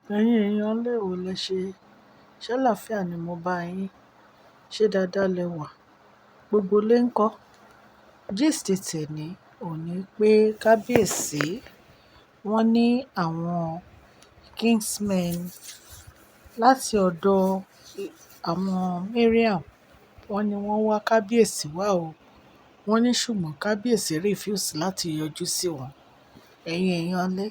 Ẹ̀yin èèyàn ilé, wo lẹ ṣe? Ṣé àlàáfíà ni mo bá yín? Ṣé dáadáa lẹ wà? Gbogbo ilé ń kọ́. Gist tèní ò ní pé kábíyèsí wọ́n ní àwọn kingsmen láti ọ̀dọ̀ àwọn Mariam. Wọ́n ní wọ́n wá kábíyèsí wá o. Wọ́n ní ṣùgbọ́n kábíyèsí refuse láti yọjú sí wọn. Ẹ̀yin èèyàn ilé,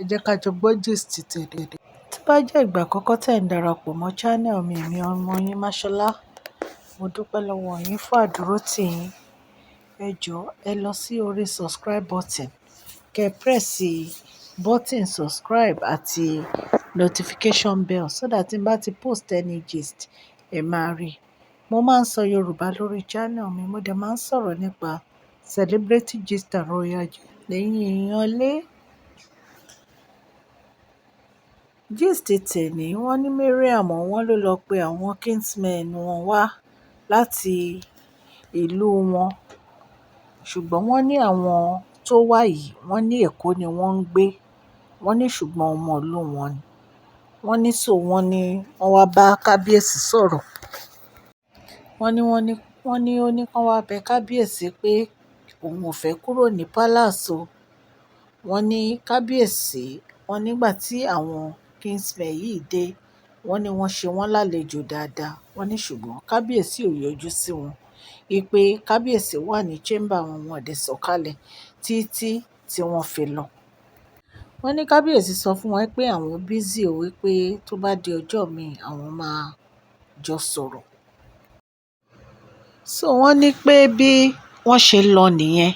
ẹ jẹ́ ká jọ gbọ́ gist tèní. Tí bá jẹ́ ìgbà àkọ́kọ́ tí ẹ̀ ń darapọ̀ mọ́ channel mi, èmi ọmọ yín Mashola. Mo dúpẹ́ lọ́wọ́ yín fún àdúrótì yín. Ẹ jọ̀ọ́ ẹ lọ sí orí subscribe button, kẹ press button subscribe àti notification bell so that tí n bá ti post any gist, ẹ máa rí. Mo máa ń sọ Yorùbá lórí channel mi, mo dẹ̀ máa ń sọ̀rọ̀ nípa celebrity gist and royal gist. Ẹ̀yin èèyàn ilé, gist tèní, wọ́n ní Mariam wọ́n ló lọ pe àwọn kingsmen wọn wá láti ìlú wọn. Ṣùgbọ́n wọ́n ní àwọn tó wá yìí, wọ́n ní Èkó ni wọ́n ń gbé. Wọ́n ní ṣùgbọ́n ọmọ ìlú wọn ni. Wọ́n ní so wọ́n ní wọ́n wá bá kábíyèsí sọ̀rọ̀. Wọ́n ní wọ́n ní, wọ́n ní ó ní kí wọ́n wá bẹ kábíyèsí pé òun ò fẹ́ kúrò ní palace o. Wọ́n ní kábíyèsí, wọ́n nígbà tí àwọn kingsmen yìí dé, wọ́n ní wọ́n ṣe wọ́n lálejò dáadáa. Wọ́n ní ṣùgbọ́n kábíyèsí ò yọjú sí wọn. Wípé kábíyèsí wà ní chamber wọn, wọ́n dẹ̀ sọ̀kalẹ̀ títí tí wọ́n fi lọ. Wọ́n ní kábíyèsí sọ fún wọn pé àwọn busy o, wípé tó bá di ọjọ́ mi àwọn máa jọ sọ̀rọ̀. So wọ́n ní pé bí wọ́n ṣe lọ nìyẹn,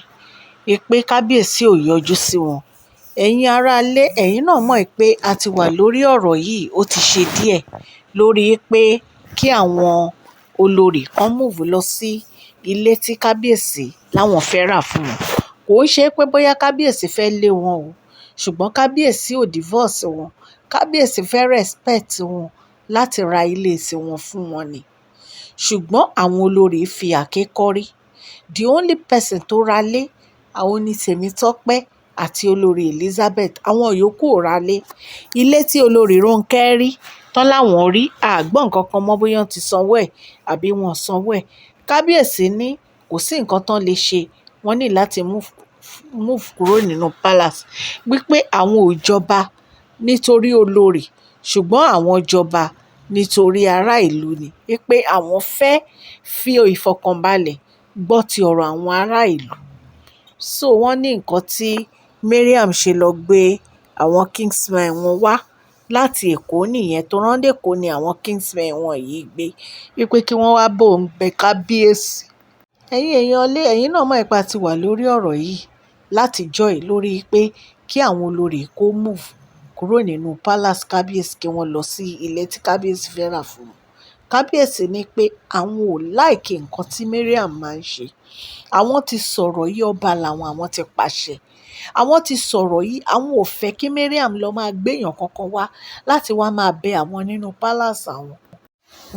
wípé kábíyèsí ò yọjú sí wọn. Ẹ̀yin ará ilé, ẹ̀yin náà mọ̀ pé a ti wà lórí ọ̀rọ̀ yìí, ó ti ṣe díẹ̀ lórí pé kí àwọn olórí kan move lọ sí ilé tí kábíyèsí láwọn fẹ́ rà fún wọn. Kò ń ṣe pé bóyá kábíyèsí fẹ́ lé wọn o, ṣùgbọ́n kábíyèsí ò divorce wọn. Kábíyèsí fẹ́ respect wọn láti ra ilé tí wọn fún wọn ni. Ṣùgbọ́n àwọn olórí fi àáké kọ́rí. The only person tó ra lé, àwọn ni Tèmítọ́pẹ́ àti olórí Elizabeth. Àwọn yòókù ò ra lé. Ilé tí olórí Ronke rí, tán láwọn rí, a gbọ́ nǹkan kan mọ́ bóyá wọ́n ti sanwó ẹ̀ àbí wọ́n ò sanwó ẹ̀. Kábíyèsí ní kò sí nǹkan tán lè ṣe. Wọ́n ní láti move, move kúrò nínú palace. Wípé àwọn ò jọba nítorí olórí, ṣùgbọ́n àwọn jọba nítorí ará ìlú ni. Wípé àwọn fẹ́ fi ìfọ̀kànbalẹ̀ gbọ́ ti ọ̀rọ̀ àwọn ará ìlú. So wọ́n ní nǹkan tí Mariam ṣe lọ gbé àwọn kingsmen wọn wá láti Èkó nìyẹn. Torí wọ́n l'Èkó ni àwọn kingsmen wọn yìí gbé. Wípé kí wọ́n wá bóun bẹ kábíyèsí. Ẹ̀yin èèyàn ilé, ẹ̀yin náà mọ̀ pé a ti wà lórí ọ̀rọ̀ yìí láti ọjọ́ yìí lórí pé kí àwọn olórí kó move kúrò nínú palace kábíyèsí kí wọ́n lọ sí ilé tí kábíyèsí fẹ́ rà fún wọn. Kábíyèsí ní pé àwọn ò like nǹkan tí Mariam máa ń ṣe. Àwọn ti sọ̀rọ̀ yìí, ọba làwọn, àwọn ti pàṣẹ. Àwọn ti sọ̀rọ̀ yìí, àwọn ò fẹ́ kí Mariam lọ máa gbé èèyàn kankan wá láti wá máa bẹ àwọn nínú palace àwọn.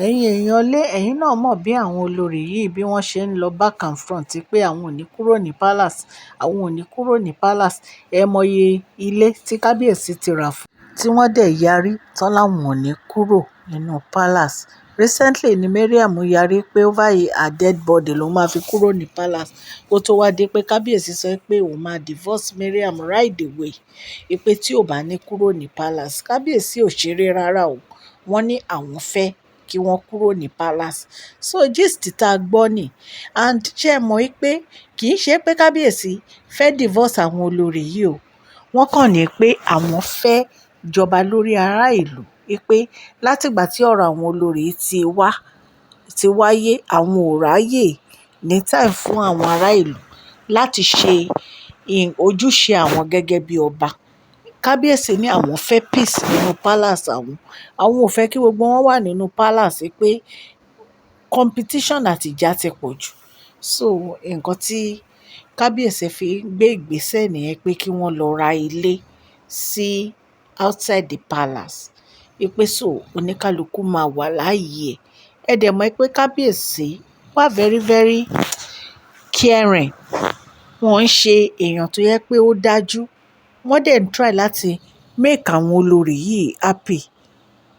Ẹ̀yin èèyàn ilé, ẹ̀yin náà mọ̀ bí àwọn olórí yìí bí wọ́n ṣe ń lọ back and front pé àwọn ò ní kúrò ní palace, àwọn ò ní kúrò ní palace. Ẹ mọye ilé tí kábíyèsí ti rà fún, tí wọ́n dẹ̀ yarí tán láwọn ò ní kúrò nínú palace. Recently ni Mariam yarí pé over her dead body ló máa fi kúrò ní palace. Kó tó wá dé pé kábíyèsí sọ pé òun máa divorce Mariam right away. Wípé tí ò bá ní kúrò ní palace. Kábíyèsí ò ṣeré rárá o. Wọ́n ní àwọn fẹ́ kí wọ́n kúrò ní palace. So gist tá gbọ́ ni. And ṣé ẹ mọ̀ wípé kì í ṣe pé kábíyèsí fẹ́ divorce àwọn olórí yìí o. Wọ́n kàn ní pé àwọn fẹ́ jọba lórí ará ìlú. Wípé láti ìgbà tí ọ̀rọ̀ àwọn olórí ti wá, ti wáyé, àwọn ò ráyè ní time fún àwọn ará ìlú láti ṣe ojúṣe àwọn gẹ́gẹ́ bí ọba. Kábíyèsí ní àwọn fẹ́ peace nínú palace àwọn. Àwọn ò fẹ́ kí gbogbo wọn wà nínú palace pé competition àti ìjà ti pọ̀ jù. So nǹkan tí kábíyèsí fi gbé ìgbésẹ̀ nìyẹn pé kí wọ́n lọ ra ilé sí outside the palace. Wípé so oníkálukú máa wà láàyè ẹ̀. Ẹ dẹ̀ mọ̀ pé kábíyèsí wà very, very caring. Wọ́n ń ṣe èèyàn tó yẹ pé ó dájú. Wọ́n dẹ̀ ń try láti make àwọn olórí yìí happy.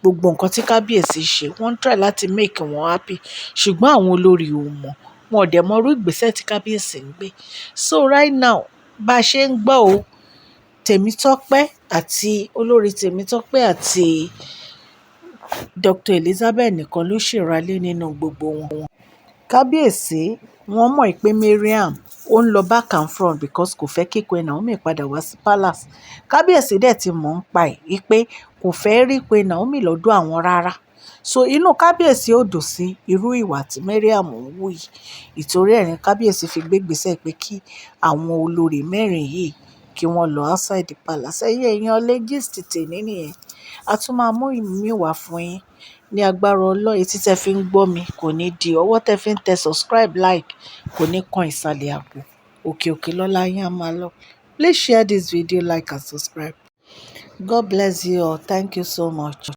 Gbogbo nǹkan tí kábíyèsí ṣe, wọ́n ń try láti make wọn happy, ṣùgbọ́n àwọn olórí ò mọ̀. Wọn ò dẹ̀ mọ irú ìgbésẹ̀ tí kábíyèsí ń gbé. So right now, bá a ṣe ń gbọ́ o, Tèmítọ́pẹ́ àti olórí Tèmítọ́pẹ́ àti Dr. Elizabeth nìkan ló ṣì ralé nínú gbogbo wọn. Kábíyèsí, wọ́n mọ̀ pé Mariam ó ń lọ back and front because kò fẹ́ kí Queen Naomi padà wá sí palace. Kábíyèsí dẹ̀ ti mọ̀ nípa ẹ̀ pé kò fẹ́ rí Queen Naomi lọ́dọ̀ àwọn rárá. So inú kábíyèsí ò dùn sí irú ìwà tí Mariam ń hù yìí. Ìtorí ẹ̀ ní kábíyèsí fi gbé ìgbésẹ̀ pé kí àwọn olórí mẹ́rin yìí kí wọ́n lọ outside the palace. Ẹ̀yin èèyàn lé, gist tèmi nìyẹn. A tún máa mú ìmí wá fún yín ní agbára Ọlọ́run. Etí tẹ fi ń gbọ́ mi kò ní di, ọwọ́ tẹ fi ń tẹ subscribe, like kò ní kan ìsàlẹ̀ àpò. Òkè òkè lọ́la yín á máa lọ. Please share this video, like and subscribe. God bless you all. Thank you so much.